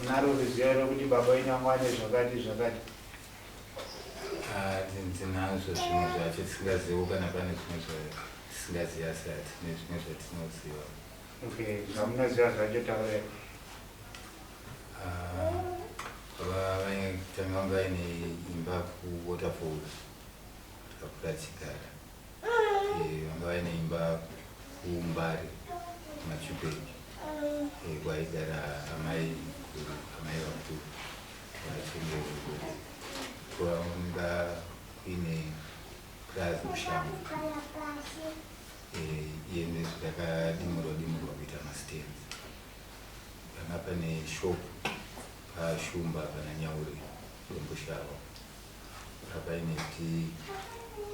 Munaro ruzivo rwekuti baba wenyu vanga vane zvakati zvakati? Ah, tinazvo zvimwe zvacho tisingazivo kana pane zvimwe zvatisingazivi asi hatine zvimwe zvatinoziva. Okay, zvamunoziva zvacho taurai. Ah, baba vaitanga vanga vaine imba kuWaterfalls takakura tichigara. Eh, vanga vaine imba kuMbare kuMachubheki eh, kwaigara amai amai vakuru vachengere kwanga kuine purazi kushamva eh, iye nezvakadimurwa dimurwa kuita mastands panga pane shop pashumba pana nyaure domboshava Paine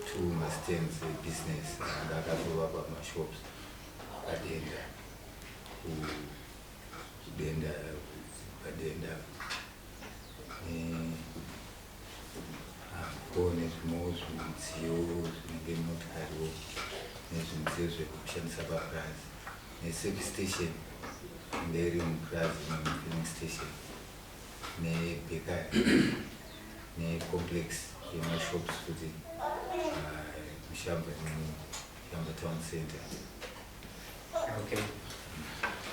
two mastands ebusiness anga akatovakwa mashops padenda kudenda padenda ko nezvimwewo zvimudziyo zvinenge motikariwo nezvimidziyo zvekushandisa papurazi neservice station inge iri mupurazi filling station nebakery necomplex yemashops futi mushamba mushamba town center. Okay,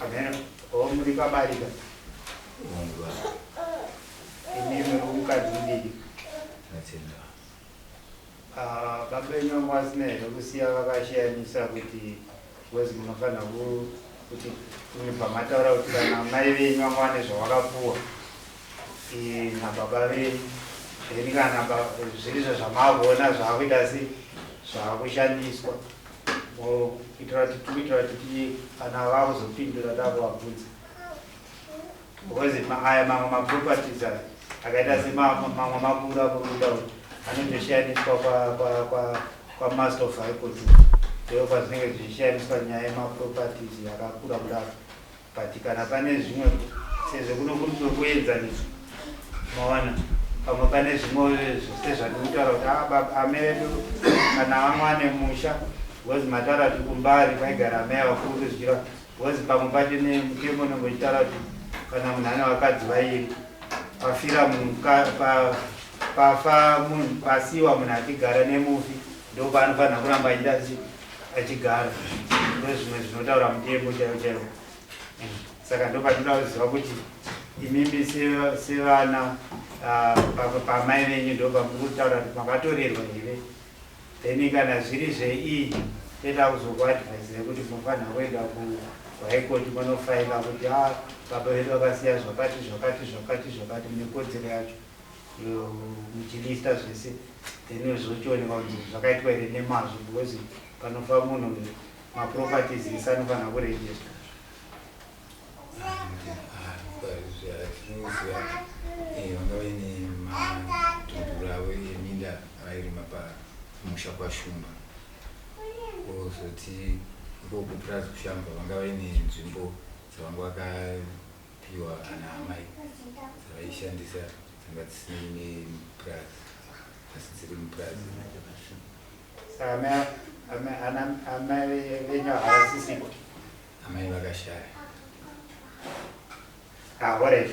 ameno o muri pabarika? Hongu. Imi muri mukadzi mudiki? Natenda. Ah, baba venyu vanga vasina here kusiya vakashiyanisa kuti because munofanira kuti kunibva mataura kuti kana mai venyu vanga vane zvavakapuwa nababa venyu, then kana zvirizvo zvamaakuona zvaakuita se zvaakushandiswa kuitira kuti kuitira kuti kana vakuzopindura takuvabvunza, because aya mamwe maproperties aya akaita semamwe makuru amuri kutaura anotoshiyaniswa kwamaster of high court, ndo kwazvinenge zvichishiyaniswa nyaya yemaproperties yakakura kudaro. But kana pane zvimwe sezvo kuno kuri kwekuenzaniswa, maona pamwe pane zvimwe sezvandikutaura kuti ah, ame vedu kana vamwe vane musha, because mataura kuti kumbari kwaigara amai vakuru zvichira, because pamwe pacho nemutemo unenge uchitaura kuti kana munhu ane vakadzi vairi, pafira munhu, pafa munhu, pasiwa munhu achigara nemufi, ndo paanofanira kuramba achiita achigara. Ndo zvimwe zvinotaura mutemo chaivo chaivo. Saka ndo patinoda kuziva kuti imimi sevana pamai venyu ndo pamuri kutaura kuti makatorerwa here. Then kana zviri zveii toita kuzokuadvise kuti munofanira kuenda kuhigh court munofaila kuti a baba vedu vakasiya zvakati zvakati zvakati zvakati, mune kodzero yacho, muchilista zvese, then zvochionekwa kuti zvakaitwa here nemazvo, because panofa munhu maproperties ese anofanira kuregister. Tinoziva vanga vaine madhunduru avo eminda vairima pamusha kwaShumba, kozoti iko kupurazi kuShamba vanga vaine nzvimbo dzavanga vakapiwa ana amai dzavaishandisa, dzanga dzisinei nemupurazi asi dziri mupurazi. Saka amai venyu havasisiko? Amai vakashaya. Ah, alright,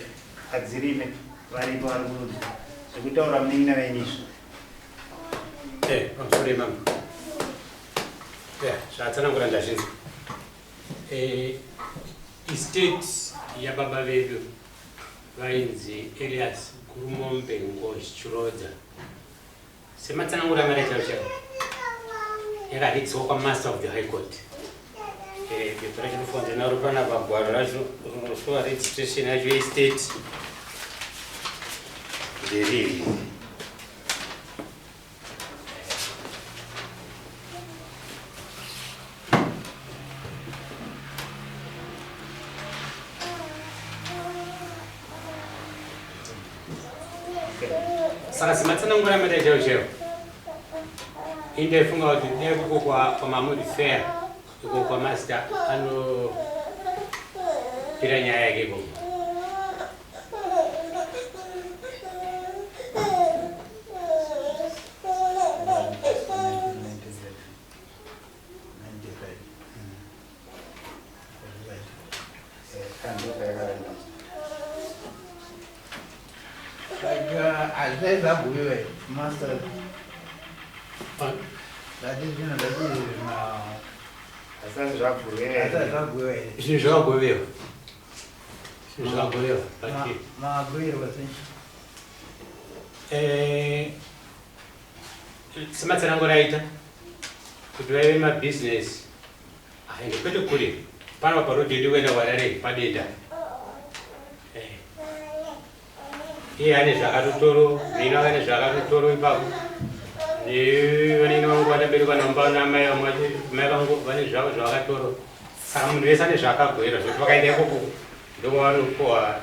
adzirime varipo vari kunzwa zvekutaura munin'ina venyu izvi. Eh, pamusoro mama. Yeah, zvatsanangura ndazvinzwa. Eh, estate yababa vedu vainzi Elias Gurumombe Ngozi Chirodza. Sematsanangura amari chaivo chaivo yakaridziwa kwamaster of the high court. Eh, pepa racho rinofanira naro panapa, gwaro racho rinoshowa registration yacho yeestate nderiri. Saka sematsanangura amari chaivo chaivo, indaifunga kuti dai kuko kwamamuri fair iko kwamaster anopira nyaya yake ikoko. Zvadai zvaguviwa here, master? Zvati zvinhu zvati Hazvisati zvaguviwa here? Hazvisati zvaguviwa here? Zvinhu zvakagovewa. Zvinhu zvakagovewa. But Magoverwa sei? Sematsananguro aita kuti vaive mabhizinesi aende kwete kure panapa parodhi yedu kuenda kuHarare padenda. Iye ane zvakatotoro, nini ane zvakatotoro ipapo. Nevanini vangu vataberekwa namba namai vamwe mai vangu vane zvavo zvavakatoro. Saka munhu wese ane zvaakagoverwa zvekuti vakaenda ikoko ndokwavanopuwa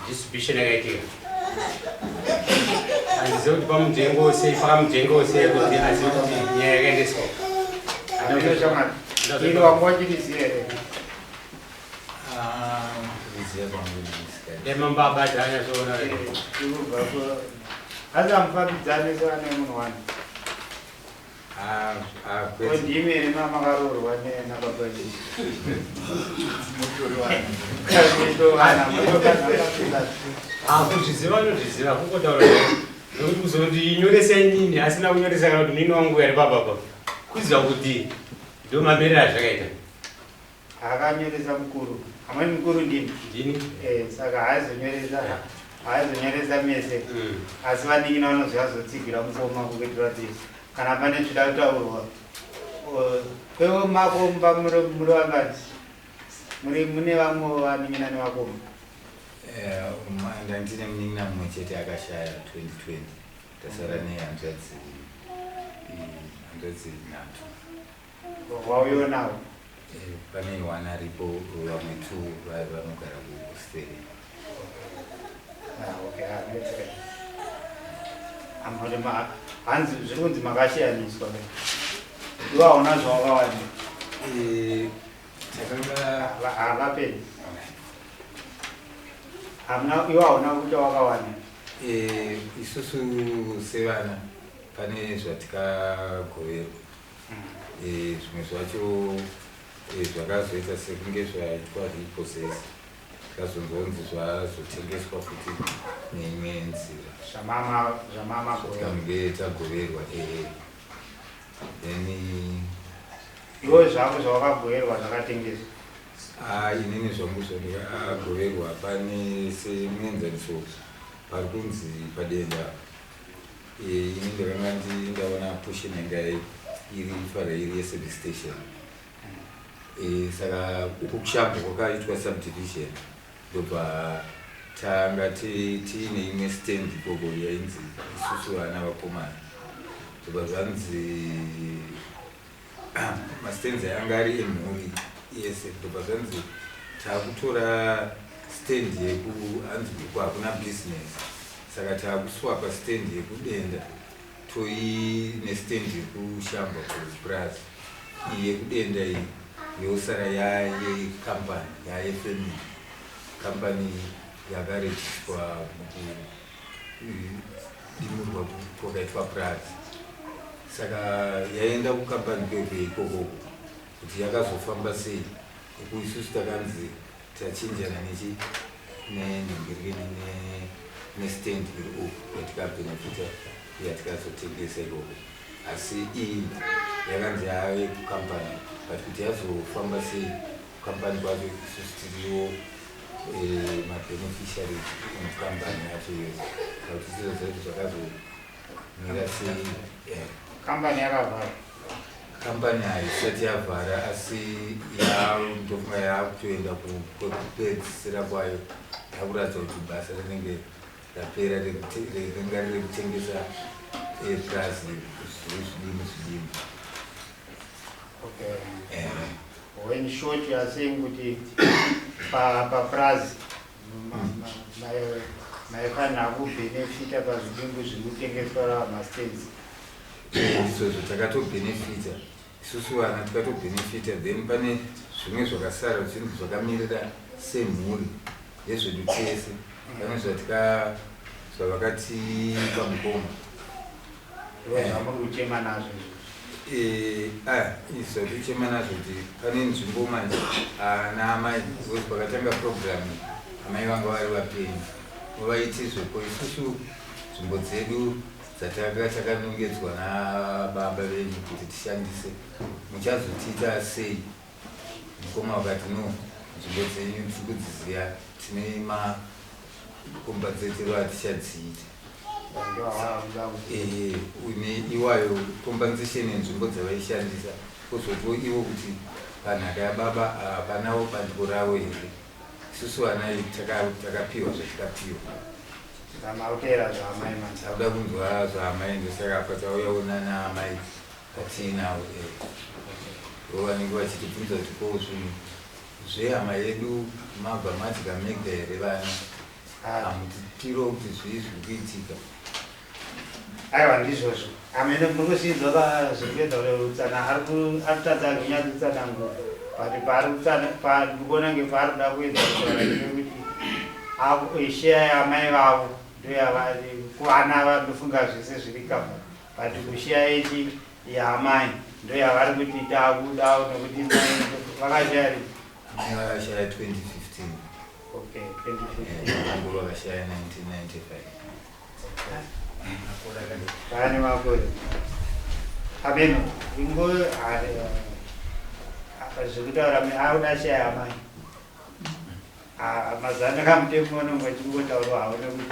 distribution yakaitika. Handizivi kuti pamutengo sei, pakamutengo sei kuti azive kuti nyaya yakaendeswa. Handina shamwari. Iri wanga uchiriziva here? Kuziva kwangu ndisikati. Dai abata anyatsoona. Tirikubva ku asi hamufambidzani sevane munhu wani. Ah, ah, Ko kwete. ndimi here makaroorwa nababa venyu? Mutori wani. Kakuitovana, mutokazakapinda. Ah, kuzviziva anozviziva, kungotaura nekuti kuzoti nyoresa inini asina kunyoresa kana kuti nini wangu ari papapa kuziva kuti ndo mamiriro azvakaita. Akanyoresa mukuru. Amweni mukuru ndimi. Ndini. Saka haazonyoresa mese. Asi vanin'ina vanozouya vazotsigira mukoma kuitira kuti kana pane zvida kutaurwa. Kwewe mako mumba muri vangani? Muri mune vamwe vanin'ina nevakoma? Ndandine munin'ina mumwe chete akashaya 2020. Tasara nehanzvadzi hanzvadzi nhatu. Wauyiwo nawo? Pane one aripo, vamwe two vanogara kuAustralia. Ah, okay, ah, that's okay. Amhuri hanzi zviri kunzi makashiyaniswa ke. Iwe hauna zvawakawana. Takanga Havapedzi. Hamuna, iwe hauna kuti wakawana. Isusu sevana pane zvatikagoverwa. Zvimwe zvacho zvakazoita sekunge zvaitwa repossess, zvazonzwa kunzi zvazotengeswa futi neimwe nzira. Zvamama Zvatange tagoverwa, ehe, then Iwe zvako zvawakagoverwa zvakatengeswa. Ah, inini zvangu zvandakagoverwa pane, semuenzaniso, pari kunzi padenda, ini ndakanga ndaona portion yanga iri fara iri yeservice station. Saka uku kushambo kwakaitwa subdivision, ndobva tanga tiine imwe stand ikoko yainzi isusu vana vakomana. Ndobva zvanzi mastands anga ari emhuri yese, ndobva zvanzi taakutora stand yeku, hanzi uku hakuna business, saka taakuswapa stand yekudenda toi nestand yekushamba kupurazi. Iyi yekudenda iyi yosara yayekampani, yayefamily company yakarejistwa mukudimurwa kwakaitwa purazi. Saka yaenda kukampani kwekwe ikokoko kuti yakazofamba sei uku, isusu takanzi tachinjana nechi nenhingirikini nestand iri uku yatikabhenefita, yatikazotengesa ikoko, asi iyi yakanzi yave kukampani, but kuti yazofamba sei kukampani kwacho, isusu tiriwo mabeneficiaries mukampani yacho iyoyo, kuti tizoziva kuti zvakazomira sei. Kambani yakavhara. Kambani haisati yavhara, asi ndofunga yakutoenda kwekupedzisira kwayo, yakuratidza kuti basa rinenge rapera ringa riri kutengesa purazi zviri zvidimbu zvidimbu. Okay. In short, you are saying kuti papurazi maifanira kubhenefita pazvidimbu zviri kutengeswa, mastands. Izvozvo takatobhenefita isusu vana, tikatobhenefita, then pane zvimwe zvakasara zvinhu zvakamirira semhuri ndezvedu tese. Pane zvatika zvavakatipa mukoma. Zvamuri kuchema nazvo izvozvo? Ah, zvatichema nazvo kuti pane nzvimbo manje ana amai, because pakatanga program amai vanga vari vapenyu. Muvaitizve ko isusu nzvimbo dzedu dzatanga takanongedzwa nababa venyu kuti tishandise muchazotiita sei? Mukoma vakati no, nzvimbo dzenyu tiri kudziziva, tine makombadzetero atichadziita. Ehe, une iwayo compensation yenzvimbo dzavaishandisa, kwozotiwo ivo kuti panhaka yababa hapanawo bandiko ravo here? Isusu vana takapiwa zvatikapiwa. Samautera zvaamai manje. Takuda kunzwa zvaamai, ndosaka apa tauyawo nana amai atiinavo vo vanenge vachitibvunza kuti ko zvinhu zvehama yedu mabva madya mega here vana, hamutipiro kuti zvii zviri kuitika? Aiwa, ndizvozvo. Amene muri kuzvinzwa ka zviri kuedza kutsana ari kutadza kunyatsotsanangura, but paari kutsana ndikuona nge paari kuda kuedza kutaura ndepekuti share yamai vavo ndoyavari kuvana vandofunga zvese zviri cover, but kushare yechi yaamai ndoyavari kuti takudawo nekuti mai vakashaya rini? Amai vakashaya 2015. Okay, 2015. Anguru vakashaya 1995. Pane makore ameno ingo zvekutaura akuda share amai. Mazuva ano kamutemo unonge uchingotaurwa hawo nekuti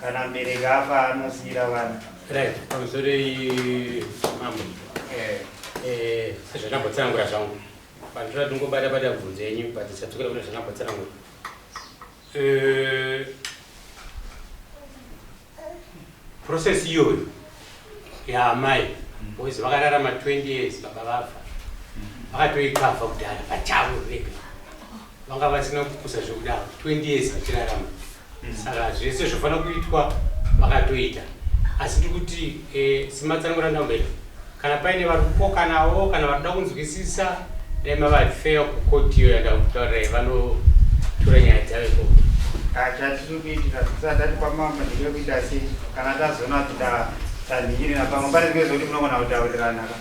kana mubereki afa anosiyira vana. Right, pamusoro mambo. Sezvandambotsanangura zvangu, pandoda tingobata bata bvunzo yenyu, but tisadzokera kune zvandambotsanangura. Process iyoyo yaamai, because vakararama 20 years baba vafa, vakatoikavha kudhara pachavo vega, vanga vasina kupusa zvekudaro, 20 years vachirarama. Saka zvese zvofanira kuitwa vakatoita, asi tiri kuti sematsanangura ndamboita, kana paine vari kupokanawo kana vari kuda kunzwisisa, dai mavafeya kukoti iyo yandakutaurirai, vanotora nyaya dzavo ikoko. Chatiri kuitira tisati tati kwamambo ndekekuita sei, kana tazoona kuti tanhingirina pamwe pane zvimwe zvekuti munogona kutaurirana ka,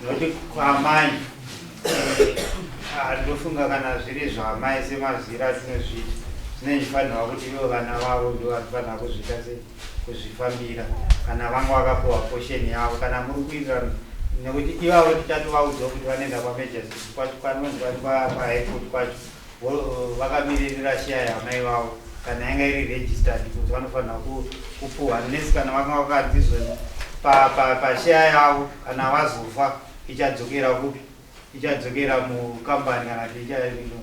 nokuti kwamai ndofunga kana zviri zvamai semazwiro atinozviita, zvinenge zvifanirwa kuti ivo vana vavo ndo vanofanira kuzviita sei, kuzvifambira, kana vanga vakapiwa portion yavo, kana muri kuitirana, nekuti ivavo tichatovaudzawo kuti vanoenda kwamagistrate kwacho, kwanonzi kwahigh court kwacho, vakamiririra share yamai vavo kana yanga iri registered, kuti vanofanira kupuhwa nesi kana vanga vakanzi izvoni pashare yavo, kana vazofa ichadzokera kupi? Ichadzokera mukambani kana kuti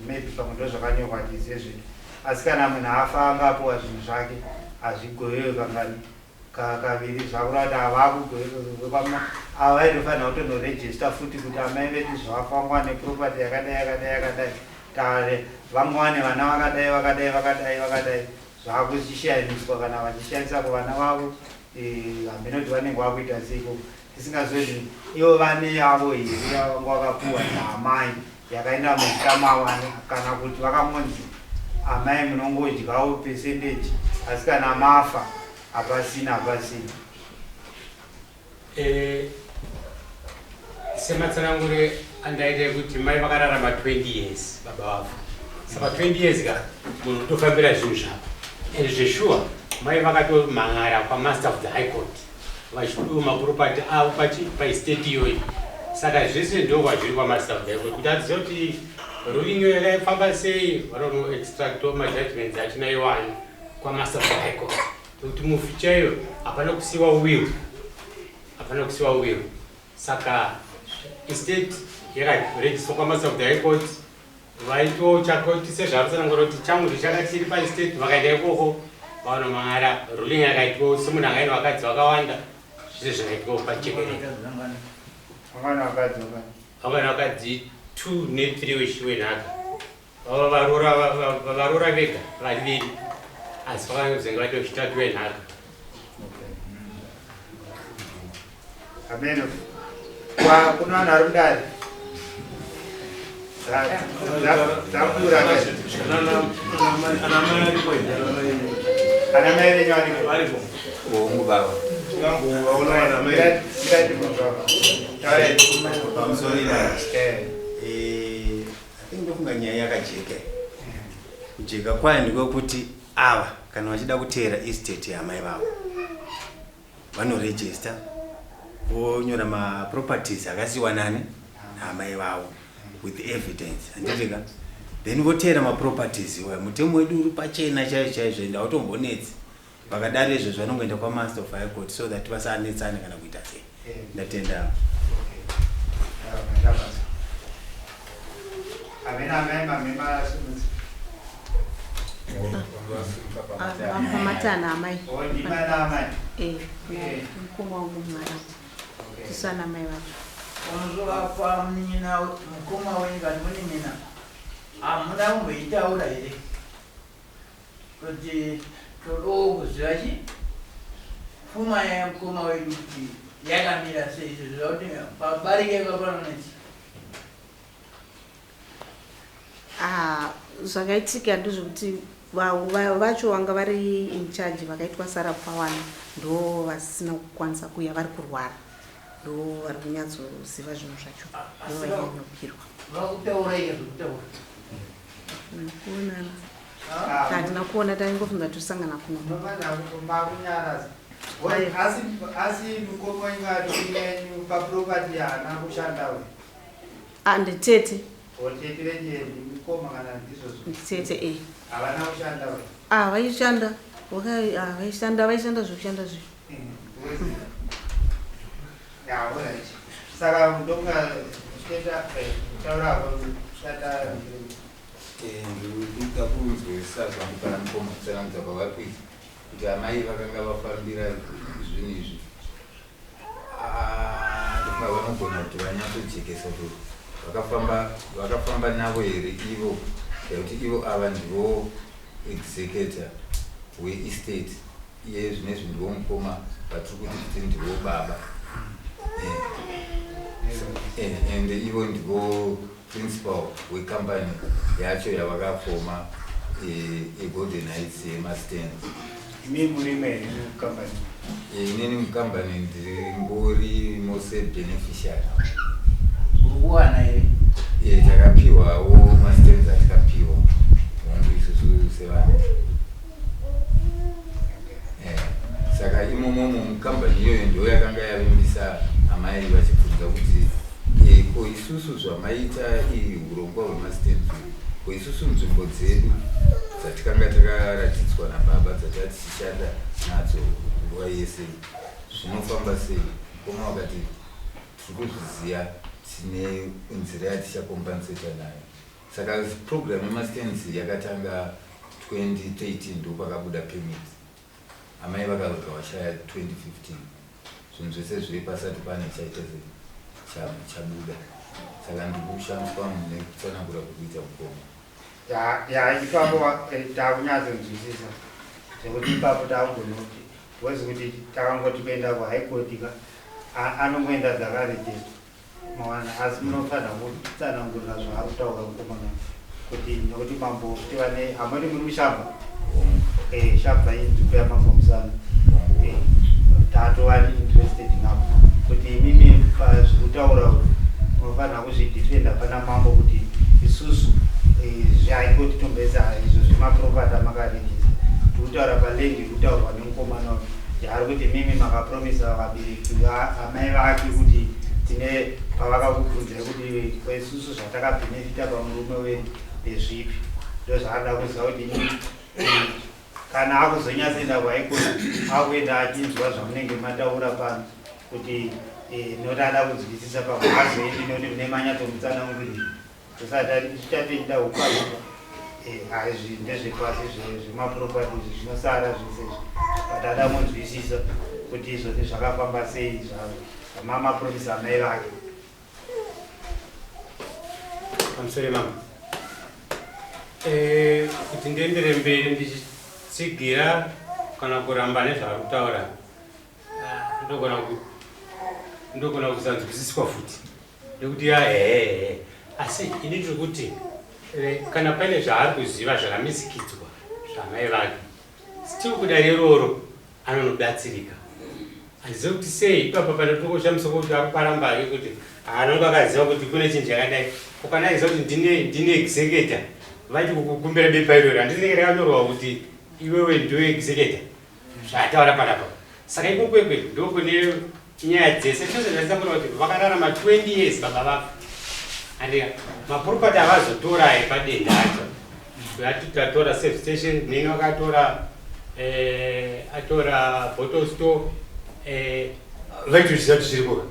maybe pamwe ndo zvakanyorwa tizive zvinhu, asi kana munhu afa anga apuwa zvinhu zvake, hazvigovewe kangani? Kaviri. Zvakureva kuti havakugovewe, ava vaitofanira kutonorejista futi kuti amai vedu zvavafa vanga vane property yakadai, yakadai, yakadai, tare vanga vane vana vakadai, vakadai, vakadai, vakadai, zvakuchishayaniswa kana vachishandisa kuvana vavo. Hameno kuti vanenge vakuita seiko, tisingazoti ivo vane yavo here yavanga vakapuwa naamai yakaenda muzita mavo, kana kuti vakamonzi amai munongodyawo percentage, asi kana mafa hapasina, hapasina. Sematsanangure andaita ekuti mai vakararama 20 years baba vafa, saka 20 years ka munhu kutofambira zvinhu zvavo, and zveshuwa mai vakatomhan'ara kwamaster of the high court vachipiwa maproperty avo paestate iyoyo. Saka zvese ndo kwazviri kwamaster of the high court, kuti azive kuti ruling iyoyo yakaifamba sei, vanonoextractwo majudgments achina iwayo kwamaster of the high court, nekuti mufi chaiyo hapana kusiwa will, hapana kusiwa will. Saka estate yakaregisterwa kwamaster of the high court, vaitochakoti sezvavatsanangura kuti changu chakati chiri paestate, vakaenda ikoko vanomangara, ruling yakaitwa semunhu angaine vakadzi vakawanda, zvese zvakaitwa pachekerere. Vangana vakadzi vangana? Vangana vakadzi 2 ne3 wechiwenhaka, vava varora vega vaviri, asi vakazenge vaita wechitatu wenhaka. Ameno kuna vanhu vari mudare dzakura, ana mai venyu varipo? Hongu baba. Ngati munhu taura. Pamusoro ina, I think ndofunga nyaya yakajeka. Kujeka kwayo ndekwekuti Ava kana vachida kuteera estate yaamai vavo vanoregister vonyora maproperties akasiiwa nani naamai vavo with evidence, handiti ka? Then voteera maproperties iwayo. Mutemo wedu uri pachena chaizvo chaizvo, ende hautombonetsi. Vakadaro izvozvo vanongoenda kwamaster of high court so that vasanetsane kana kuita sei. Ndatenda. Pamatana amai. Eh, mukoma wangu mwana. Tisana amai vacho. Unozovapa munin'ina, mukoma wenyu kana munin'ina, hamuna kumboitaura here kuti todawo kuziva chi pfuma yemukoma wedu kuti yakamira sei, izvo zvakuti pabarike panonetsa? Ah, zvakaitika ndezvekuti vacho vanga vari in charge vakaitwa sarapawana ndo vasina kukwanisa kuuya, vari kurwara, ndo vari kunyatsoziva zvinhu zvacho, ndo vainyanyopirwa. Vakutaura iye zvekutaura? Kuonana hatina kuona, taingofunga tosangana kuno. Makunyaradza. Asi mukoma ingati inenyu paproperty haana kushanda we? Ah, nditete. Otete venye mukoma kana ndizvozvo? Nditete, e. Havana kushanda we? Ah, vaishanda. Ah, vaishanda zvekushanda zve. Ya, alright. Saka ndonga chiteta taura kushanda. Ndikuda kunzwisisa zvangu pana mukoma kutsanangudza kwavari kuita kuti amai vakanga vafambira zvinhu izvi. Ah, ndofunga vanogona kuti vanyatsojekesa kuti vakafamba navo here ivo, nekuti ivo ava ndivo executor weestate iye zvinezvi, ndivo mukoma vatiri kuti kuti ndivo baba. And ivo ndivo principal wecompany yacho yavakafoma, yeGolden Heights yemastands. Imi murime here mukambani? Inini mukambani ndiringorimo sebeneficiary. Uri kuwana here? Takapiwawo mastands atikapiwa hongu isusu sevanhu. Saka imomomo mukambani iyoyo ndo yakanga yavimbisa amai vachibvunza kuti ko isusu zvamaita iyi urongwa hwemastands, ko isusu nzvimbo dzedu dzatikanga takaratidzwa nababa dzatati tichishanda nadzo nguva yese zvinofamba sei? Mukoma wakati tiri kuzviziva, tine nzira yatichakompensata nayo. Saka program yemastands yakatanga 2013, ndo pakabuda permit. Amai vakazobva vashaya 2015, zvinhu zvese zviri pasati pane chaita chabuda. Saka ndikushamiswa nekutsanangura kwekuita mukoma. Ya, ipapo takunyatsonzwisisa zvekuti ipapo takugonoti wezi kuti takangoti kuenda kuhigh court ka anongoenda dzakaregister mawana, asi munofanira kutsanangurira zvaari kutaura mukomana kuti nekuti mambo tivane hamuri muri muShamva. Shamva inzvimbo yamambo Musana. Tatova interested napo kuti imimi pazviri kutaura munofanira kuzvidefenda pana mambo kuti isusu zvehigh court tombesa izvo zvemaproperty amakaregister, tiri kutaura paland iri kutaurwa nemukomana uyu yaari kuti mimi makapromisa vabereki amai vake kuti tine pavakakubvunzai kuti kwesusu zvatakabhenefita pamurume wedu ndezvipi. Ndo zvaanoda kuziva kuti imi kana akuzonyatsoenda kuhigh court akuenda achinzwa zvamunenge mataura pano kuti noti ada kunzwisisa pamwe hazoendi nekuti mune manyatsomutsanangurira tisati tichatoenda ukama. Haizvi ndezvepasi zvemaproperties zvinosara zvese izvi, but ada kunzwisisa kuti izvozvi zvakafamba sei zvamamapromisa amai vake. Pamusoro mama, kuti ndiendere mberi ndichitsigira kana kuramba nezvaari kutaura, ah, ndogona kusanzwisiswa futi nekuti ya hehehe, asi ini ndiri kuti kana paine zvaari kuziva zvakamisikidzwa zvamai vake, still kudare iroro anonobatsirika. Handizivi kuti sei ipapa panotongoshamisa kuti ari paramba ake kuti haanonge akaziva kuti kune chinhu chakadai. Ko kana aiziva kuti ndine executor, vaiti kukukumbira bepa iroro handinenge rakanyorwa kuti Iwewe ndiwe executor zvaataura panapa. Saka ikokwekwe ndokune nyaya dzese tose dzatitambura kuti vakararama 20 years baba vafa. Andika maproperty avazotora epadenda acho. Tatora safe station, nini vakatora atora bottle store, vaitozviziva kuti zviriko.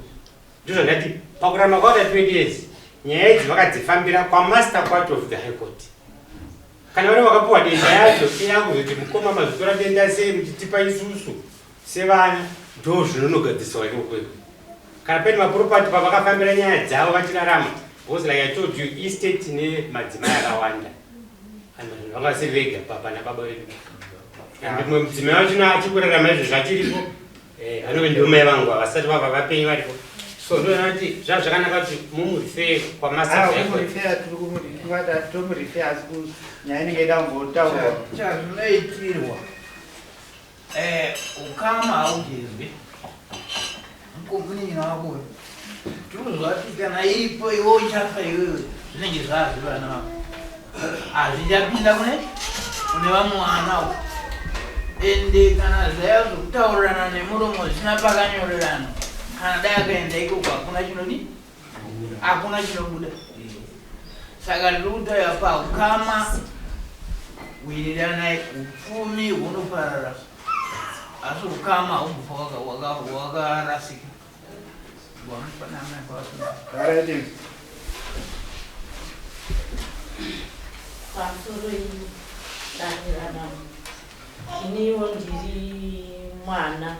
Ndizvo ndati pakurarama kwavo 20 years nyaya idzi vakadzifambira kwamaster court of the high court. Kana vari vakapuwa denda yacho iyakuzoti mukoma mazotora denda sei muchitipa isusu sevana, ndo zvinonogadziswa ikoko. Kana paine maproperty pavakafambira nyaya dzavo vachirarama, because like I told you, estate nemadzimai akawanda vanga vasiri vega papa nababa vedu, and mumwe mudzimai wachona achikurarama izvo zvachiripo, vanove ndomai vangu havasati vava vapenyu varipo. So ndoona kuti zvava zvakanaka kuti mumurefer kwamaster. Kumurefer, tomurefer, asi nyaya inenge ida kumbotaurwa. Chazvinoitirwa, ukama haugezwi. Munin'ina wako tirikuzwa kuti kana iripo iwe uchafa iwewe, zvinenge zvazvi vana vako hazvichapinda kune vamwe vana uko. Ende kana zvaya zvokutaurirana nemuromo zvisina pakanyorerana, kana dai akaenda ikoko hakuna chinodi, hakuna chinobuda. Saka ndiri kutaura paukama, wiriranai. Upfumi hunoparara asi ukama haumbofa wakarasika. Alright. Pamusoro dare ramambo, iniwo ndiri mwana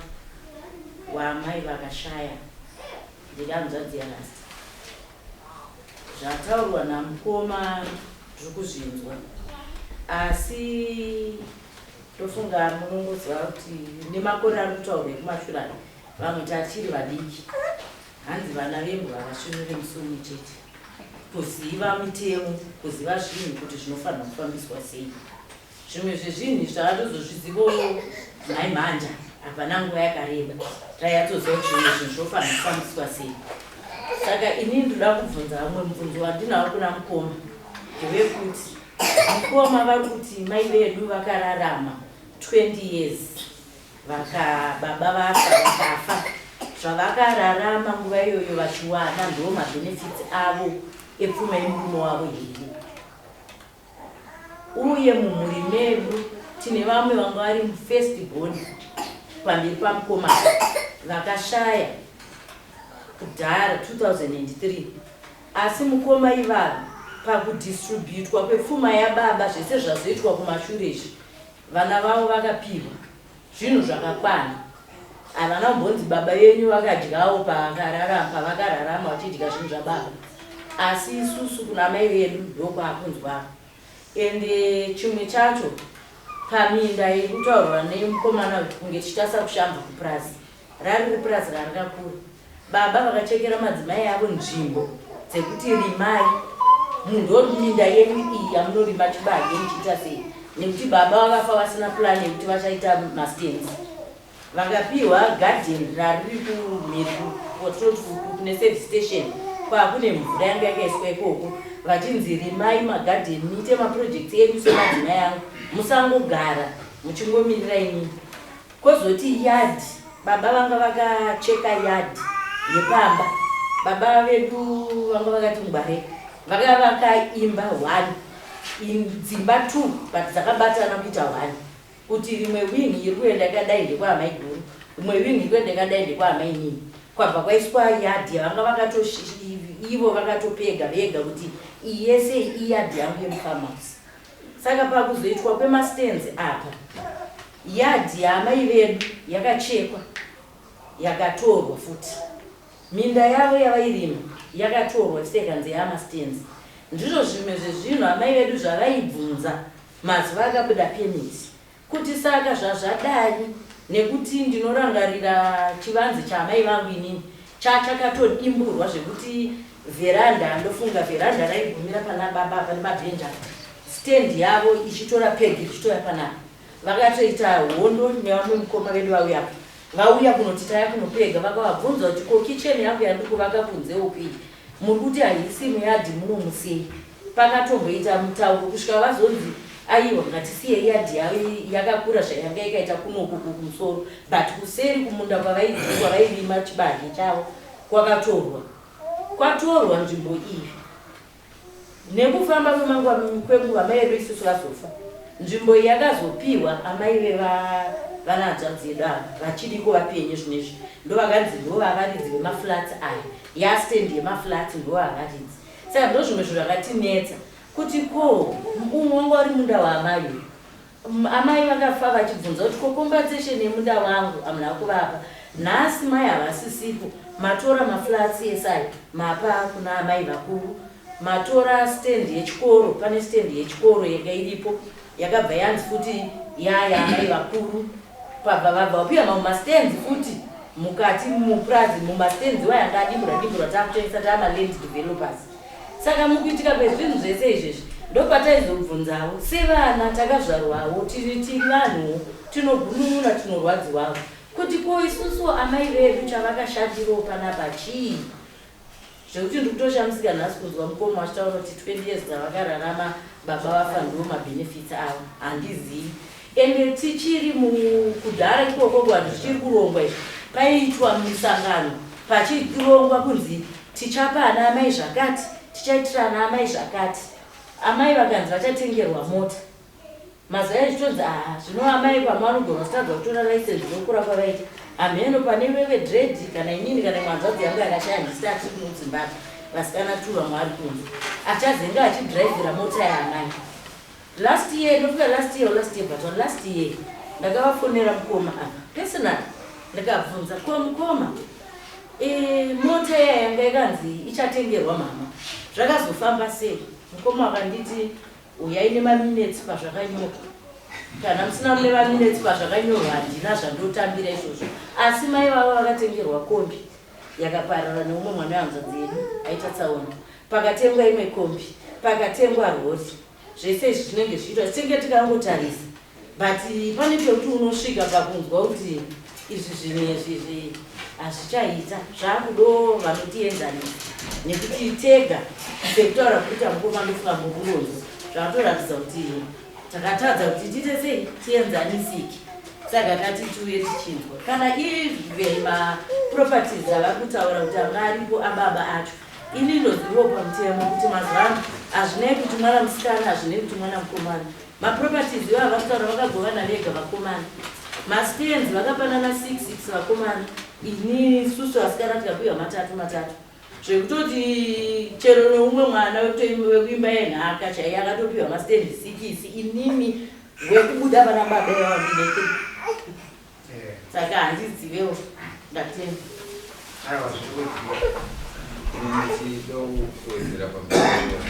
waamai vakashaya, ndiri hanzvadzi yarasta. Zvataurwa namukoma ndiri kuzvinzwa, asi tofunga munongoziva kuti nemakore ari kutaurwa ekumashure aya, vamwe tachiri vadiki. Hanzi vana vembwa havasvinure musi umwe chete. Kuziva mitemo, kuziva zvinhu kuti zvinofanira kufambiswa sei, zvimwe zvezvinhu izvi takatozozvizivo nhai mhanja. Hapana nguva yakareba tayatsoziva kuti zvimwe zvinhu zvinofanira kufambiswa sei. Saka inini ndoda kubvunza vamwe. Mubvunzo wandinawo kuna mukoma ndewekuti mukoma vari kuti mai vedu vakararama 20 years vaka baba vafa vakafa. Zvavakararama nguva iyoyo vachiwana ndo mabenefits avo epfuma yemurume wavo here? Uye mumhuri medu tine vamwe vanga vari first born pamberi pamukomana vakashaya kudhara 2003, asi mukoma ivavo pakudistributwa kwepfuma yababa, zvese zvazoitwa kumashure izvi, vana vavo vakapiwa zvinhu zvakakwana. Havana kumbonzi baba venyu vakadyawo pavakararama vachidya zvinhu zvababa, asi isusu kuna mai vedu ndokwakunzwako. Ende chimwe chacho, paminda iri kutaurwa nemukomana kuti kunge tichitarisa kushamba kupurazi, rari ripurazi rarakakura. Baba vakachekera madzimai avo nzvimbo dzekuti rimai ndo minda yenyu iyi yamunorima chibage muchiita sei, nekuti baba vakafa vasina plan yekuti vachaita mastands. Vakapiwa gadheni rariri kumhiri kune service station kwakune mvura yanga yakaiswa ikoko, vachinzi rimai magadheni, muite maprojects enyu semadzimai angu, musangogara muchingomirira inini. Kwozoti yard, baba vanga vakacheka yard yepamba. Baba vedu vanga vakati ngware, vakavaka imba one, dzimba two, but dzakabatana kuita one, kuti rimwe wing iri kuenda yakadai ndekwaamai guru, rimwe wing iri kuenda yakadai ndekwaamai nini. Kwabva kwaiswa yard yavanga vakato ivo vakatopega vega kuti iyi yese iyard yangu yemufarmhouse. Saka pakuzoitwa kwemastands apa, yard yaamai vedu yakachekwa, yakatorwa futi. Minda yavo yavairima yakatorwa sekanzi yamastands. Ndizvo zvimwe zvezvinhu amai vedu zvavaibvunza mazuva akabuda permit, kuti saka zvazvadai, nekuti ndinorangarira chivanze chaamai vangu inini chachakatodimburwa zvekuti vheranda, ndofunga vheranda raigumira pana baba apa nemabhenji apa, stand yavo ichitora pegi ichitoya panapa. Vakatoita hondo nevamwe mukoma vedu vauya apa, vauya kunoti taya kunopega. Vakavabvunza kuti ko kitchen yangu yandiri kuvaka kunze uku iyi muri kuti haisi muyard muno musei? Pakatomboita mutauro kusvika vazonzi Aiwa, ngatisiye yadhi yavo yakakura zvayanga yakaita kunoku kumusoro, but kuseri kumunda kwavairima chibage chavo kwakatorwa, kwatorwa nzvimbo iyi. Nekufamba kwemanguva kwenguva mai vedu isusu vazofa, nzvimbo iyi yakazopiwa amai vevana hanzvadzi yedu ava vachiriko vapenyu zvinezvi. Ndovakanzi ndo vavaridzi vemaflats aya, yastand yemaflats ndo vavaridzi. Saka ndo zvimwe zvinhu zvakatinetsa kuti ko umwe wanga uri munda waamai uyu. Amai vakafa vachibvunza kuti ko compensation yemunda wangu hamuna kuvapa. Nhasi mai havasisipo, matora maflats ese ayo mapa kuna amai vakuru, matora stand yechikoro. Pane stand yechikoro yanga iripo yakabva yanzi futi yaya amai vakuru. Pabva vabva vapiwa mamwe mastands futi mukati mupurazi, mumastands iwayo anga adimburwa dimburwa taakutengesa taamaland developers. Saka mukuitika kwezvinhu zvese izvezvi ndopataizobvunzawo sevana takazvarwawo tiri tiri vanhuwo tinogunun'una, tinorwadziwawo kuti ko isusuwo amai vedu chavakashandirawo panapa chii, zvekuti ndiri kutoshamisika nhasi kunzwa mukoma vachitaura kuti 20 years dzavakararama baba vafa ndiwo mabenefits avo. Handizivi. Ende tichiri mukudhara ikoko kuvanhu zvichiri kurongwa izvi, paiitwa misangano pachirongwa kunzi tichapa ana amai zvakati, tichaitira ana amai zvakati. Amai vakanzi vachatengerwa mota. Mazuva achitonzi aha, zvino amai pamwe vanogona kutadza kutora license nokura kwavaita, hamheno pane wewe dread kana inini kana imwe hanzvadzi yangu yakashaya ndisati achiri muZimbabwe, vasikana tu vamwe vari kunze, achazenge achidhiraivhira mota yaamai. Last year, ndofunga last year or last year but one last year, ndakavafonera mukoma apa personally, ndikabvunza ko mukoma, mota iya yanga yakanzi ichatengerwa mama zvakazofamba sei? Mukoma akanditi uyai nemaminutes pazvakanyorwa. Kana musina mune maminutes pazvakanyorwa, handina zvandotambira izvozvo. Asi mai vavo vakatengerwa kombi yakaparara neumwe mwana wehanzvadzi yedu aita tsaona. Pakatengwa imwe kombi, pakatengwa rori. Zvese izvi zvinenge zvichiitwa tinenge tikangotarisa, but pane pekuti unosvika pakunzwa kuti izvi zvinhu izvi hazvichaita, zvakudo vanotienzanisa, nekuti tega sekutaura kuita mukoma ndofunga mukuronzo zvatoratidza kuti takatadza kuti tiite sei tienzanisike. Saka tati tiuye tichinzwa kana even maproperties avari kutaura kuti anga aripo ababa acho. Ini ndozivawo pamutemo kuti mazuva ano hazvinei kuti mwana musikana, hazvinei kuti mwana mukomana, maproperties ivo avari kutaura vakagovana vega vakomana. Mastands vakapanana 6 6 vakomana, ini susu vasikana tikapiwa matatu matatu, zvekutoti chero neumwe mwana wekuimba yenhaka chaiye akatopiwa mastand 6, inini wekubuda pana baba ivava ndine 3. Saka handizivewo. Ndatenda. Aiwa, zviri. Ndichida kuwedzera pamusoro,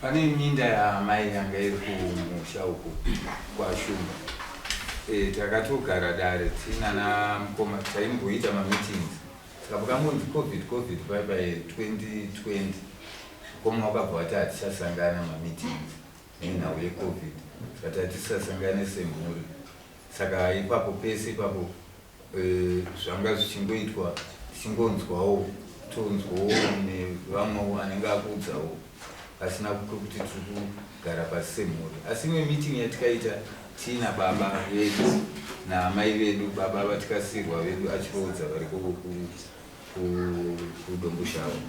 pane minda yaamai yanga iri kumusha uku kwaShumba. Takatogara dare tinana mukoma, taimboita mameetings. Saka pakangonzi COVID, COVID pai pai 2020, mukoma wakabva wati hatichasangana mameetings nenhau yeCOVID. Saka tatisasangane semhuri. Saka ipapo pese ipapo zvanga zvichingoitwa tichingonzwawo, tonzwawo nevamwewo anenge akuudzawo, pasina kwekuti tiri kugara pasi semhuri. Asi imwe meeting yatikaita tiina baba vedu naamai vedu, baba vatikasirwa vedu achiroodza vari kuDomboshava,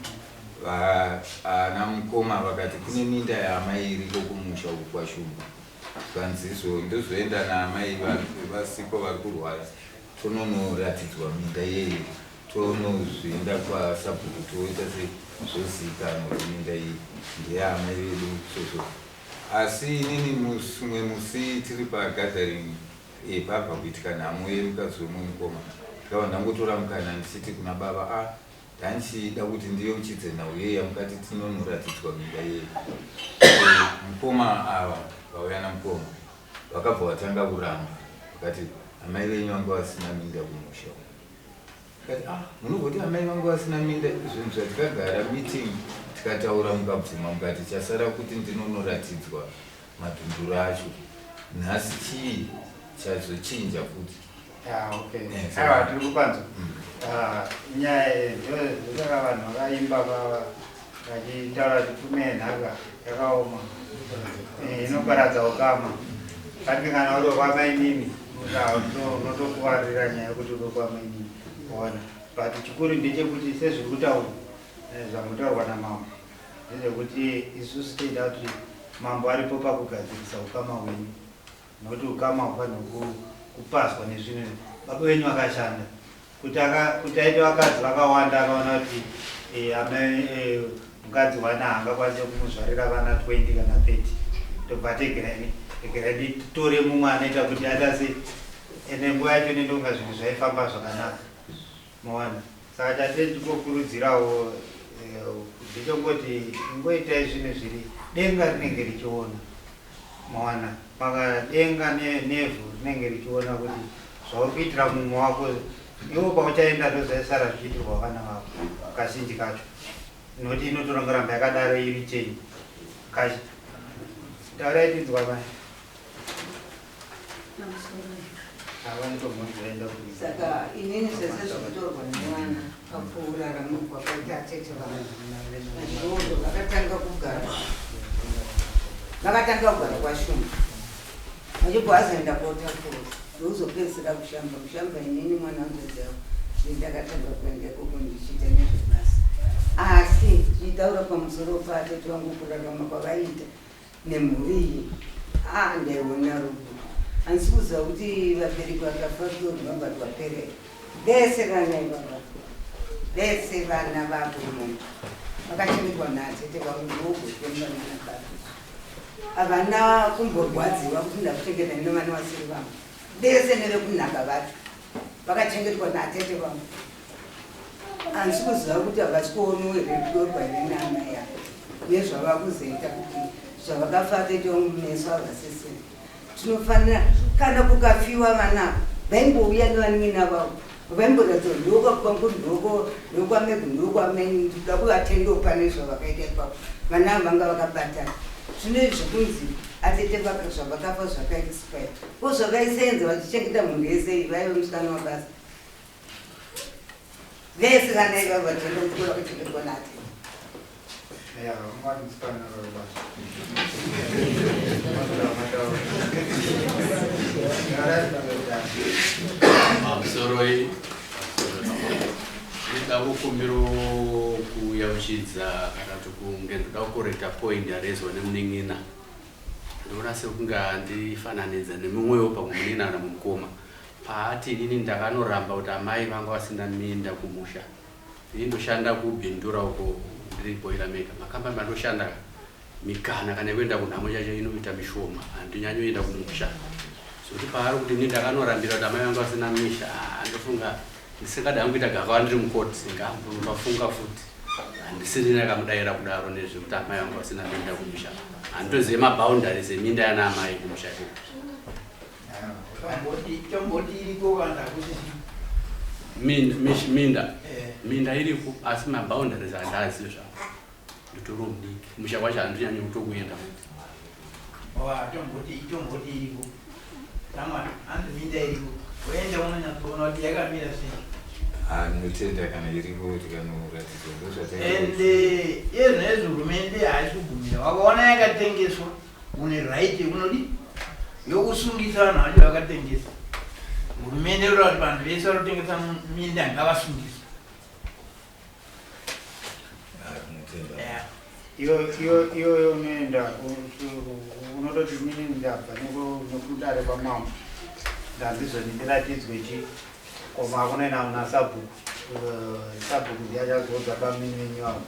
ana mukoma vakati kune minda yaamai iriko kumusha uku kwaShumba. Zvanzizo ndozoenda naamai vasiko vari kurwara, tononoratidzwa minda iyeye, tonozvienda kwasabhuku, toita sezvozivikanwa kuti minda iyi ndeyaamai vedu sozvo. Asi inini mumwe musi tiri pagathering, pabva kuitika nhamo yemukadzi wemumwe mukoma, ndikabva ndangotora mukana ndichiti kuna baba, a ndandichida kuti ndiyeuchidze nhau yeye yamukati tinonoratidzwa minda iyeye. Mukoma ava vauya namukoma vakabva vatanga kuramba, vakati amai venyu vanga vasina minda kumusha. Kati ah, munogoti amai vangu vasina minda, zvinhu zvatikagara meeting tikataura mukabvuma, mukati chasara kuti ndinonoratidzwa madhunduru acho. Nhasi chii chazochinja futi? Ah, okay. Aiwa, tiri kupanzwa. Ah, nyaya ndosaka vanhu vakaimba vachitaura kuti pfuma yenhaka. Yakaoma. Inoparadza ukama. Kati kana uri kwamainini, unotokuvarira nyaya yekuti uri kwamainini. Ona. But chikuru ndechekuti sezviri kutaurwa, zvambotaurwa namambo, ndezvekuti isusu toida kuti mambo aripo pakugadzirisa ukama hwenyu, nokuti ukama hufanirwa kupaswa nezvinhu. Baba venyu vakashanda kuti aite vakadzi vakawanda, akaona kuti mukadzi wana haangakwanisi kumuzvarira vana 20 kana 30, tobva tegerai regerai nditore mumwe anoita kuti aita sei. Ende nguva yacho nendonga zvinhu zvaifamba zvakanaka, maona. Saka chatiri tingokurudzirawo ndechongoti ingoitai zvinhu zviri denga rinenge richiona, maona. Paka denga nevhu rinenge richiona kuti zvauri kuitira mumwe wako, iwo pauchaenda ndozvaisara zvichiitirwa vana vako kazhinji kacho, nokuti inotorongoramba yakadaro iri chenyu. Kachi taurai tinzwa mai. Saka inini zvese zvikutorwa nemwana pakurarama kwakaita tete vanhu ndozvo vakatanga kugara kwaShumba, vachibva vazoenda kotakura, ndokuzopedzisira kuShamba. KuShamba inini mwana wanzvadzi yavo ndakatanga kuenda ikoko ndichiita nezvebasa. Asi tichitaura pamusoro patete vangu, kurarama kwavaiita nemhuri iyi, a ndaiona rudo. Handisi kuziva kuti vabereki vakafa rudo runobva rwaperera. Vese vana ivava, vese vana vavo imomo vakachengetwa natete vangu, ndogotenda nana baba. Havana kumborwadziwa kuti ndakuchengeta nevana vasiri vangu. Vese nevekunhaka vacho vakachengetwa natete vangu. Handisi kuziva kuti havasi kuonawo here rudo rwaive naamai avo nezvava kuzoita kuti zvavakafa tete vangu meso havasisina. Tinofanira kana kukafiwa vana vaimbouya nevanin'ina vavo, vaimboratidza ndokwangu, ndokwamegu, ndokwameni. Ndinoda kuvatendawo pane zvavakaita ipapo. Vana ava vanga vakabatana. Zvino izvi zvekunzi atete zvavakafa zvakaexpire ko zvavaisenza vachichengeta mhuri yese iyi, vaive musikana wabasa, vese vana ivavo vachienda kuchikoro vakachengetwa natete. Ya, ungati musikana wabasa. Pamusoroi, ndinoda kukumbira kuyauchidza kana kuti kunge ndoda kucorrecta point yarezwa nemunin'ina. Ndinoona sekunge handifananidza nemumwewo pamwe munin'ina kana mumukoma paati inini ndakanoramba kuti amai vanga vasina minda kumusha. Ini ndoshanda kuBindura uko, ndiri boiler maker. Makambani mandoshanda, mikana kana yekuenda kunhamo chacho inoita mishoma, handinyanyoenda kumusha. Zvokuti paari kuti ini ndakanorambira kuti amai vanga vasina misha, ah, ndofunga ndisingada hangu kuita gakava ndiri mukoti, ngambafunga futi handisiri ndakamudayira kudaro nezvekuti amai vanga vasina minda kumusha. Handitozive maboundaries eminda yana amai kumusha ikoko. Tomboti iriko kana kusisi? Minda, minda. Minda iriko, asi maboundaries handazivi zvavo, nditori mudiki, musha kwacho handinyanyi kutokuenda futi. Wa tomboti iriko samwa, hanzi minda iriko, woenda unonyatsoona kuti yakamira sei. Ah, ndinotenda. Kana iriko tikanoratidzwa ndozvataita. Ende yezvinezvi hurumende haisi kugumira. Wakaona yakatengeswa, une right yekunodi yokusungisa vanhu vacho vakatengesa. Hurumende inoda kuti vanhu vese vanotengesa minda ngavasungiswe. Ah, ndinotenda. Yeah. Iyoyo unoenda unototi inini ndabva nekudare kwamambo, ndandizoni ndiratidzwe chi koma kunoenda kuna sabhuku. Sabhuku ndiye achazoudza bamini venyu avo.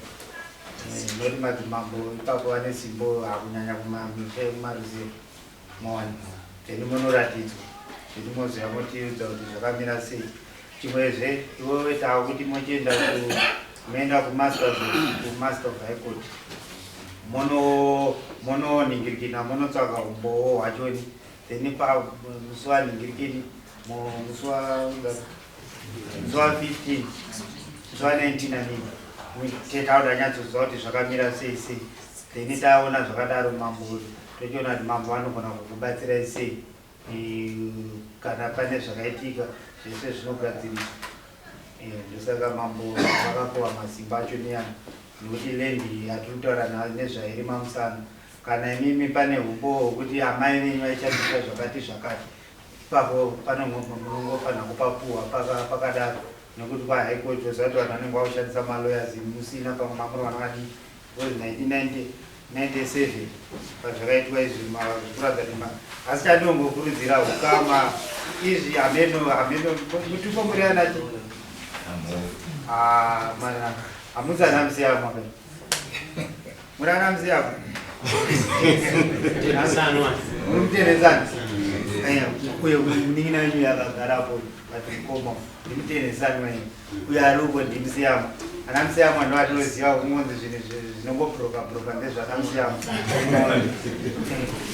Noti madzimambo ipapo vane simbo hakunyanya kumamisha ekumaruzevha, maona. Then munoratidzwa, then moziva, motiudza kuti zvakamira sei. Chimwezve iwewe taakuti mochienda moenda kumaster of high court, mononhingirikina, monotsvaka umbowo hwachoni. Then pa musi wanhingirikini, musi wa15, musi wa19 anini tauda nyatsoziva kuti zvakamira sei sei. Then taona zvakadaro, mambo tochiona kuti mambo vanogona kukubatsirai sei. Kana pane zvakaitika zvese zvinogadziriswa. Ndosaka mambo vakapiwa masimba acho neyana, nekuti land yatiri kutaura nezvairima musana. Kana imimi pane humbowo hwekuti amai venyu vaishandisa zvakati zvakati, ipapo panongofanira kupapuwa pakadaro nekuti kwahigh court toziva kuti vanhu vanenge vakushandisa malawyers musina pamwe mamuri vana vadiki because 1997 pazvakaitwa izvi zvikuratidza kuti asi chandinongokurudzira hukama izvi hameno hameno mutupo muri anachi ah, mana hamusana musiyamwa muri ana musiyamwa muri mutenhesani uye munin'ina wenyu yakagarapo but mukoma ndimutenhesani wenyu uyo ari uko ndimusiyamwa ana musiyamwa ndo atinoziva kungonzi zvinhu zvinongobroka broka ndezvana musiyamwa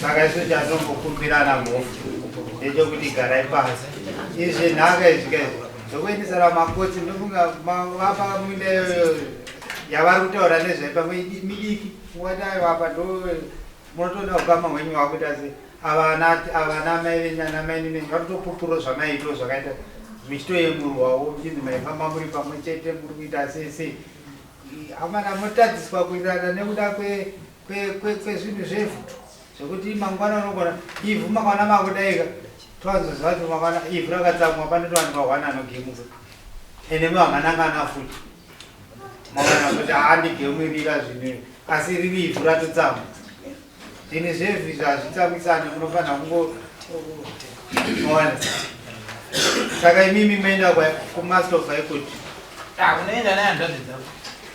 saka isu chatinongokumbirana mhofu ndechekuti garai pasi izvi nhaka izvi kaizvi zvokuendesana makotsi ndofunga vapa minda iyoyo yavari kutaura nezvayo pamwe midiki wati aiwa apa ndo munotoona ukama hwenyu hwakuita se ava ana mai venyu ana mai nini varikutopupuro zvamaiito zvakaita muchitoyemurwawo muchinzi maifamba muri pamwe chete muri kuita sei sei amana motadziswa kuitirana nekuda kwezvinhu zvevhu zvekuti mangwana unogona ivhu mangwana makudaika twanzoziva kuti mangwana ivhu rakatsamwa panotowanikwa hwana anogemuka ende makanangana futi maona kuti haandigemuirira zvinhu asi riri ivhu ratotsamwa zvinhu zvevhu izvi hazvitsamwisane munofanira kungo maona saka imimi moenda kumaster of high court unoenda naye hanzvadzi dzako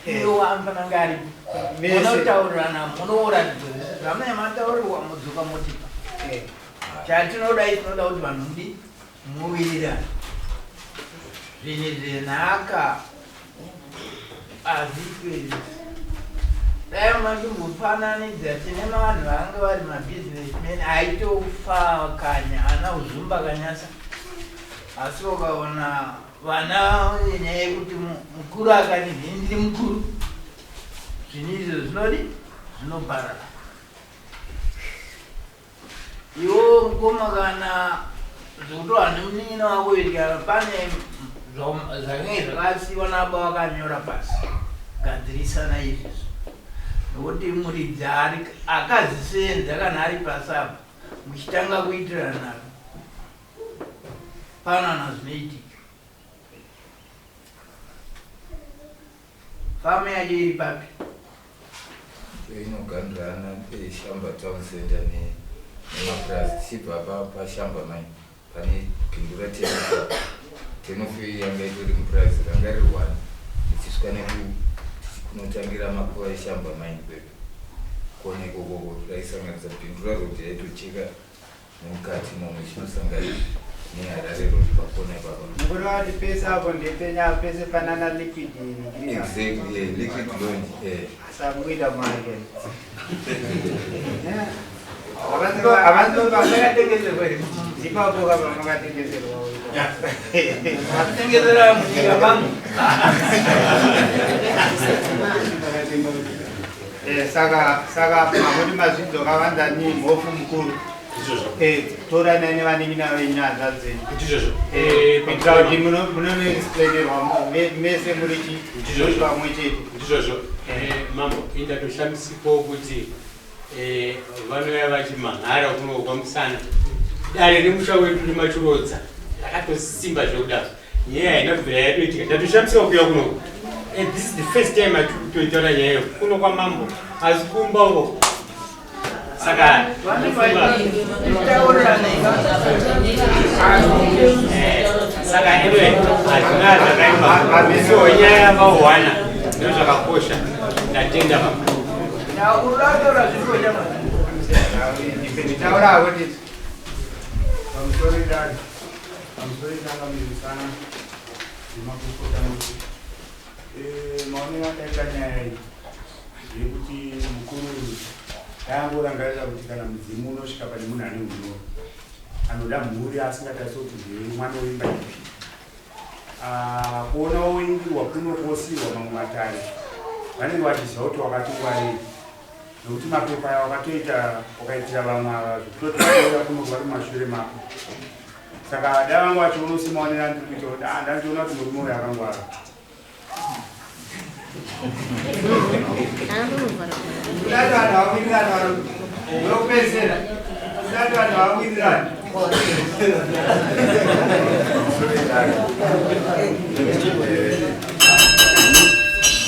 eh. iwo anofanira kunge aripo munotaurirana munouratidzwa zvese zvamunenge mataurirwa modzoka motipa eh. chatinoda i tinoda kuti vanhu mudi muwirirane zvinhu zvenhaka hazviitwe izvi dai machimbofananidza tine vanhu vange vari mabusinessman aitofakanya ana uzumba kanyasa asi ukaona vana nyaya yekuti mukuru akati ndini ndiri mukuru zvinhu izvo zvinodi zvinoparara Iwo mukoma kana zvekutorwa nemunin'ina wako kana pane zvakange zvakasiiwa nababa vakanyora pasi gadzirisana izvizvo nokuti muridzi akazisenza kana ari pasi apa muchitanga kuitirana naro panana zvinoitika Famu yacho iri papi? Inoganhurana Shamba Town Center nemapurazi tichibva paShamba Mine pane Bindura Tenof. Tenof yanga itori mupurazi ranga riri one tichisvika nekunotangira makuva eShamba Mine kwedu kona ikokoko raisanganisa Bindura Road yaitocheka Nemukati imomo ichinosangana neHarare Road pakona ipapa. Mukureva kuti pese apo ndepenya pese panana liquid green. Exactly, yeah, liquid launch. Yeah. Asakuita mari ke. Havasi ipapo kapa makatengeserwa. Tengesera munyika mangu. Eh, saka saka makuti mazvidzoka vanzani mhofu mukuru Eh, toranai nevanin'ina venyu nehanzvadzi dzenyu Ndizvozvo. Eh, kuitira kuti munonoexplainerwa mese muri chi Ndizvozvo. muri pamwe chete Ndizvozvo. Mambo, indatoshamisikawo kuti vanouya vachimhan'ara kuno kwaMusana. Dare remusha wedu remachirodza rakatosimba zvekudaro. Nyaya haina kubvira yatoitika. Ndatoshamisika kuuya kuno. This is the first time atikutoitaura nyaya iyo kuno kwamambo. Asi kumba uko. Saka saka anyway hazvina zvakaipa. So nyaya yavawana ndozvakakosha. Ndatenda mama. Taura kuti Pamusoro idare. Pamusoro itangamiririsana nemakurukota mose. Eh, maonero andaita nyaya iyi ndeyekuti mukuru uyu daangorangarira kuti kana mudzimu unosvika pane munhu ane unyoro anoda mhuri asingatarise kuti ndeye mwana weimba ipi. Ah, kuona woingirwa kuno kwosiirwa mamwe matare vanenge vachiziva kuti wakati ngwarei nokuti mapepa aya wakatoita wakaitira vamwe ava zvekutoti vauya kuno vari mumashure mako saka dai vanga vachiona usemaonero andiri kuita kuti ah, ndandiona kuti murume uyu akangwara Wekupedzisira. Usati vanhu vawirirana.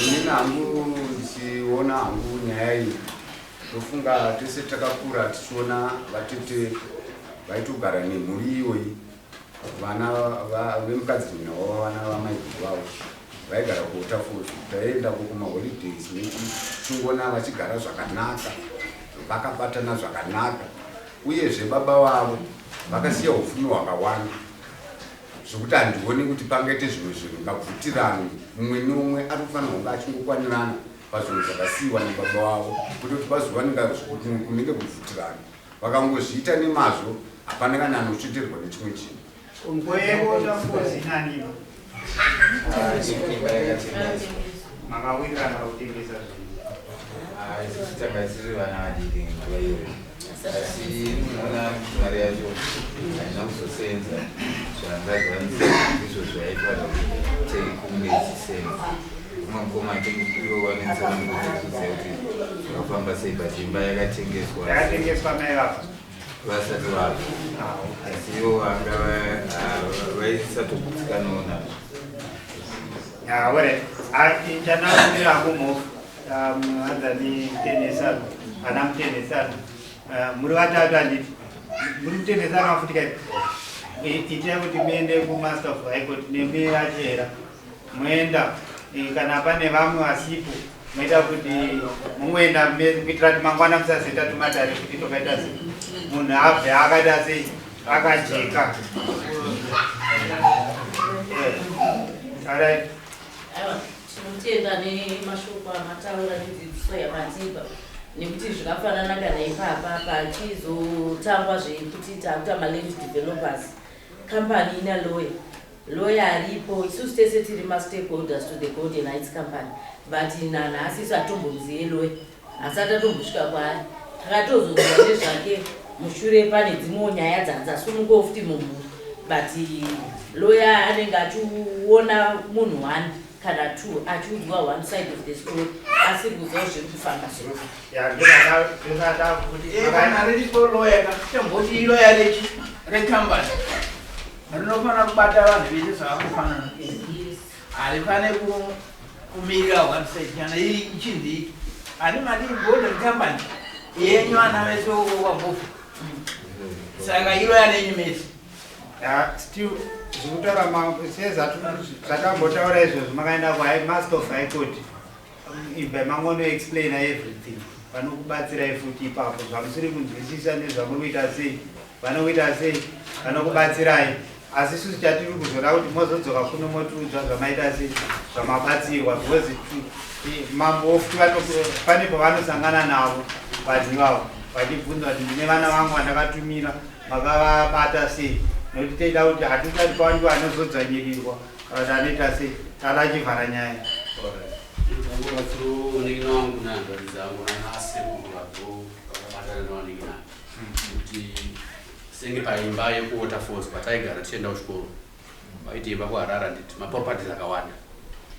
Inini hangu ndichiona hangu nyaya iyi ndofunga tese takakura tichiona vatete vaitogara nemhuri iyoyi vana vemukadzi nyina wavo vana vamaiguru vavo vaigara kuWaterfalls. Taiendako kumaholidays nechingona vachigara zvakanaka, vakabatana zvakanaka. Uyezve baba vavo vakasiya upfumi hwakawanda zvokuti handioni kuti pangaite zvimwe zvinhu ngabvutirano. Mumwe neumwe ari kufanira kunge achingokwanirana pazvinhu zvakasiyiwa nababa vavo, kwete kuti pazowanika kunenge kubvutirana. Vakangozviita nemazvo, hapana kana anotsveterwa nechimwe chinhu. WeWaterfalls inaniwa? Makawirirana kutengesa zvinhu? Isusu tanga tiri vana vadiki nguva iyoyo, asi munoona mari yacho haina kuzosenza zvanga zvanzi ndizvo zvaifanira kuti kunge ichisenza. Umwe mukoma ivo vanetsanangudza kuziva kuti zvakafamba sei, but imba yakatengeswa. Yakatengeswa mai vafa? Vasati vafa, asi ivo vanga vaisatogutsikanawo nazvo. Alright. Chanakumbira hangu mhofu, hanzani mutenhesano, ana mutenhesano, muri vatatu handiti? Muri mutenhesano futi kai? Itai kuti muende kuMaster of High Court nemi achera moenda, kana pane vamwe vasipo moita kuti mungoenda kuitira kuti mangwana musazoita tumatare kuti tokaita sei, munhu abve akaita sei, akajeka. Alright. Aiwa, tinotenda nemashoko amataura nedzidziso yamatipa, nekuti zvakafanana kana ipapa pachizotangwa zvekuti takuita maland developers company ina lawyer, lawyer aripo. Isusu tese tiri mastakeholders to the Golden Heights company, but nanhasi isu hatombomuzive lawyer, asati atombosvika kwaari. Takatozonzwa nezvake mushure pane dzimwewo nyaya dzasumukawo futi mumhuri, but lawyer anenge achiona munhu one kana two achiudzwa one side of the story, asiri kuziva zviri kufamba sei. Kana riripo lawyer, tomboti iloya rechi rekambani, rinofanira kubata vanhu vese zvavakufanana, harifane kumirira one side. Kana iri ichinzi ani mati Golden company yenyu, ana vese wambofu, saka iloya renyu mese. Still zvikutaura sezvatambotaura izvozvo, makaenda kuMaster of High Court, ibva mangonoexplaina everything, vanokubatsirai futi ipapo zvamusiri kunzwisisa nezvamuri kuita sei, vanokuita sei, vanokubatsirai. Asi isusu chatiri kuzoda kuti mozodzoka kuno motiudza zvamaita sei, zvamabatsirwa, because mambo futi pane pavanosangana navo vanhu ivavo vachibvunza kuti ndine vana vangu vandakatumira, makavabata sei? Nokuti teida kuti hatisati pawandiwa anozodzvanyirirwa kana kuti anoita sei, tada achivhara nyaya. Batsiro munin'ina wangu nehanzvadzi dzangu nanasekuru vabvo vakabatana nevanin'ina, kuti senge paimba yekuWaterfalls pataigara tichienda kuchikoro, vaiti imba kuHarare handiti, maproperties akawanda.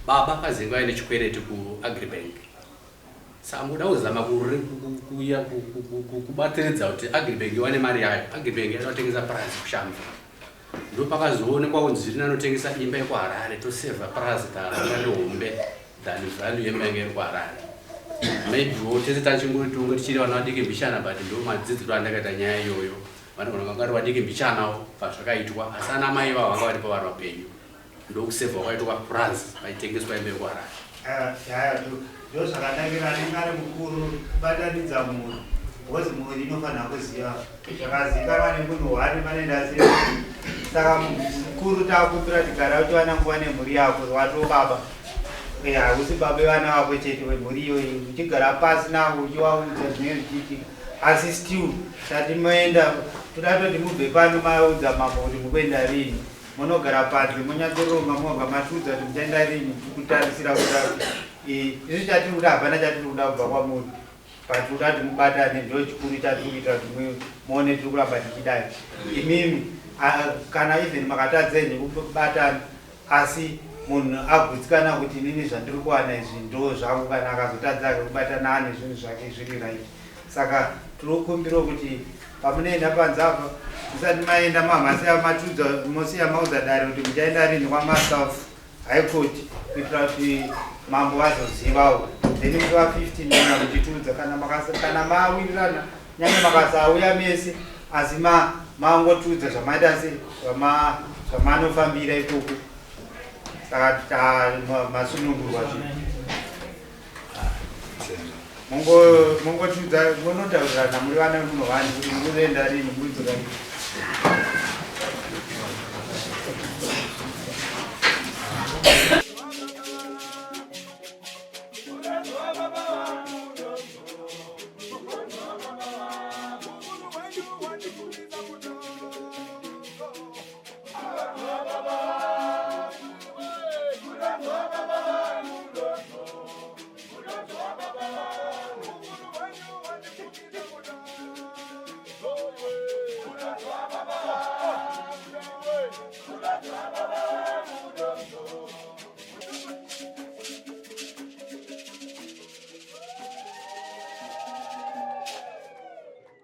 Baba akazenge vaine chikwereti kuAgribank, saka mukuda kuzama kubatsiridza kuti Agribank iwane mari yayo, Agribank yaida kutengesa purazi kuShamva. Ndo pakazoonekwa kunzi zviri nanotengesa imba yekuHarare, tosevha purazi ranga rihombe than value yemba yange iri kuHarare. Maybe wo tese tachingori tunge tichiri vana vadiki mbichana, but ndo madzidziro andakaita nyaya iyoyo. Vanogona vanga vari vadiki mbichanawo pazvakaitwa, asi ana mai vavo vanga varipo vari vapenyu. Ndokusevha kwaitwa purazi paitengeswa imba yekuHarare. Ndo zvakanakira anenge ari mukuru kubatanidza mhuri, because mhuri inofanira kuziva zvakazikanwa nemunhu one panoenda sei. Saka mukuru takumbira tigara uchiwana nguva nemhuri yako. Wato baba, hausi baba vana vako chete, wemhuri iyoyi, uchigara pasi navo uchivaudza zvinenge zvichiitika. Asi still tati moenda, toda toti mubve pano maudza mambo kuti mukuenda rini. Munogara panze monyatsoronga, moga matiudza kuti muchaenda rini. Kutarisira kuda izvi chatiri kuda, hapana chatiri kuda kubva kwamuri, but kuda kuti mubatane, ndo chikuru chatiri kuitira kuti muone tiri kuramba tichidai. Imimi kana even makatadza henyu kubatana, asi munhu agutsikana kuti inini zvandiri kuwana izvi ndo zvangu. Kana akazotadza ake kubatana, ane zvinhu zvake zviri right. Saka tinokumbirawo kuti pamunoenda panze apa musati maenda mamhasiya matudza mosiya maudza dare kuti muchaenda rini kwamaster of high court kuitira kuti mambo vazozivawo. Then musi wa 15 muna muchitiudza kana makasa kana mawirirana nyange makasauya mese asi ma mangotiudza zvamaita se zvama zvamanofambira ikoko. Saka ta masunungurwa zve. Mongotiudza monotaurirana muri vana vemunhu wani kuti mukuzoenda rini murikudzoka rini.